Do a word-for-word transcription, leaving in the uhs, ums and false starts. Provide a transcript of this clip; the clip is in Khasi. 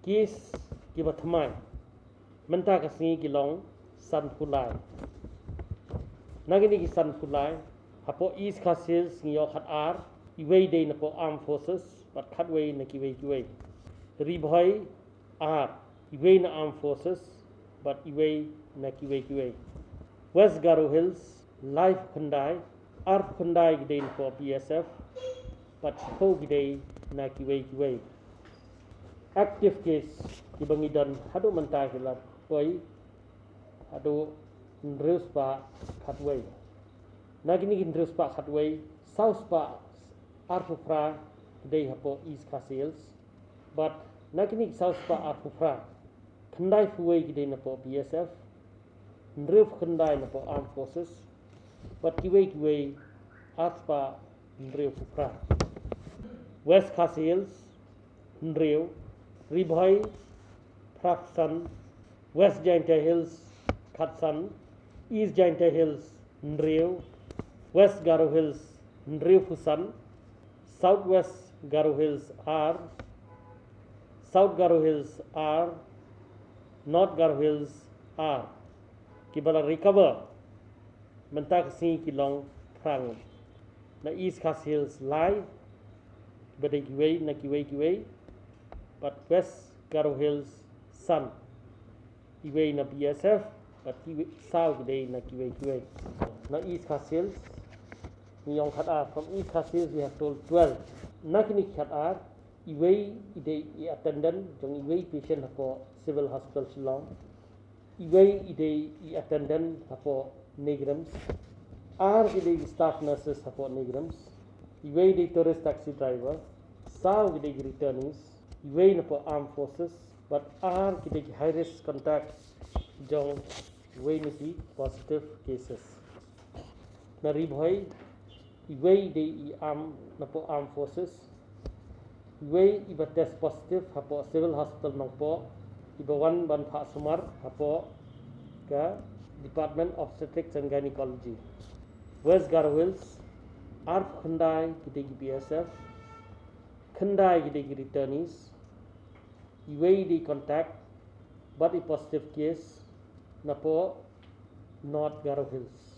Case kiba thymmai mynta ka sngi ki long sanphew lai. Na kine ki sanphew lai, hapoh East Khasi Hills ngi ïoh khatar, iwei dei napoh Armed Forces bad khatwei na kiwei kiwei. Ri Bhoi ar, iwei na Armed Forces bad iwei na kiwei kiwei. West Garo Hills laiphew khyndai, arphew khyndai ki dei napoh B S F bad shiphew ki dei na kiwei kiwei. Active case kiba ngi don haduh mynta ki la poi haduh hynriew spah khatwei. Na kine ki hynriew spah khatwei, saw spah arphew phra ki dei hapoh East Khasi Hills. Bad na kine ki saw spah arphew phra, khyndaiphew wei ki dei napoh B S F, hynriewphew khyndai napoh Armed Forces bad kiwei kiwei ar spah hynriewphew phra. West Khasi Hills hynriew, Ri Bhoi phraphew san, West Jaintia Hills khatsan, East Jaintia Hills hynriew, West Garo Hills hynriewphew san, South West Garo Hills ar, South Garo Hills ar, North Garo Hills ar. Kiba la recover mynta ka sngi ki long phra ngut. Na East Khasi Hills lai, kiba dei kiwei na kiwei kiwei, bad West Garo Hills san, iwei na B S F bad kiwei, saw ki dei na kiwei kiwei. Na East Khasi Hills ngi ïoh khatar, from East Khasi Hills we have told twelve. Na kine ki khatar, iwei i dei i attendant jong iwei i patient hapoh Civil Hospital Shillong. Iwei i dei i attendant hapoh NEIGRIHMS. Ar ki dei i staff nurses hapoh NEIGRIHMS. Iwei i dei tourist taxi driver. Saw ki dei i returnees. Iwei napoh Armed Forces. Bad ar ki dei i high risk contact jong iwei na ki positive cases. Na Ri Bhoi, iwei i dei i arm napoh Armed Forces. Iwei iba test positive hapoh Civil Hospital Nongpoh, iba wan ban phah sumar hapoh ka Department of Obstetrics and Gynecology. West Garo Hills, arphew khyndai ki dei i B S F, khyndai ki dei i returnees, iwei i dei i contact bad i positive case napoh North Garo Hills.